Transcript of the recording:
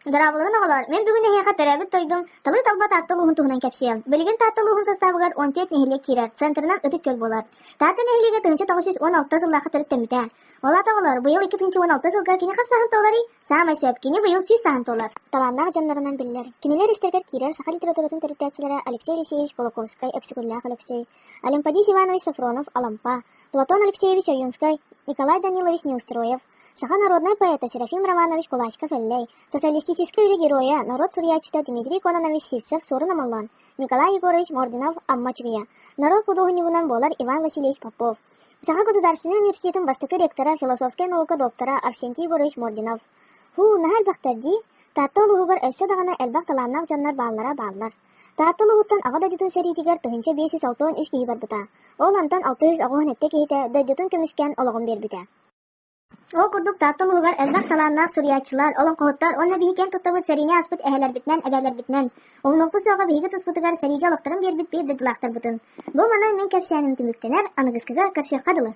Дорооболорун оҕолоор, мин бүгүн эһиэхэ төрөөбүт дойдум Талыы-талба Таатта улууһун туһунан кэпсиэм. Билигин Таатта улууһун састаабыгар 14 нэһилиэк киирэр, центрынан Ытык Күөл буолар. Таатта нэһилиэгэ 1916 сыллаахха төрүттэммитэ. Ол аата оҕолоор, быйыл 2016 сылга кини хас сааһын туоларый? Саамай сөп, кини быйыл 100 сааһын туолар. Талааннаах дьоннорунан биллэр. Кинилэр истэригэр киирэр саха литературатын төрүттээччилэрэ Алексей Алексеевич Кулаковскай, Өксөкүлээх Өлөксөй, Олимподий Иванович Софронов, Алампа, Платон Алексеевич Ойуунскай, Николай Данилович Неустроев, Саха народнай поэта Серафим Романович Кулачков-Эллэй, Социалистическай үлэ геройа, норуот суруйааччыта Дмитрий Кононович Сивцев-Суорун Омоллоон, Николай Егорович Мординов Амма Чугуйа, норуот худуоһунньугунан буолар Иван Васильевич Попов, Саха государственнай университетын бастакы ректора, философскай наука доктора Арсентий Егорович Мординов. Һуу, наһаа элбэхтэр дии! Таатта улууһугар өссө даҕаны элбэх талааннаах дьоннор бааллара бааллар. Таатта улууһуттан Аҕа дойдутун сэриитигэр 1563 киһи барбыта. Ол онтон 687 киһитэ дойдутун көмүскээн олоҕун биэрбитэ. Ол курдук Таатта улууһугар элбэх талааннаах суруйааччылар, олоҥхоһуттар уонна биһиги киэн туттабыт сэриини ааспыт эһэлэрбитинэн, эбээлэрбитинэн, умнуохпут суоҕа биһиги туспутугар сэриигэ олохторун биэрбит биир дойдулаахтарбытын. Бу манан мин кэпсээним түмүктэнэр, аныгыскыга көрсүөххэ дылы.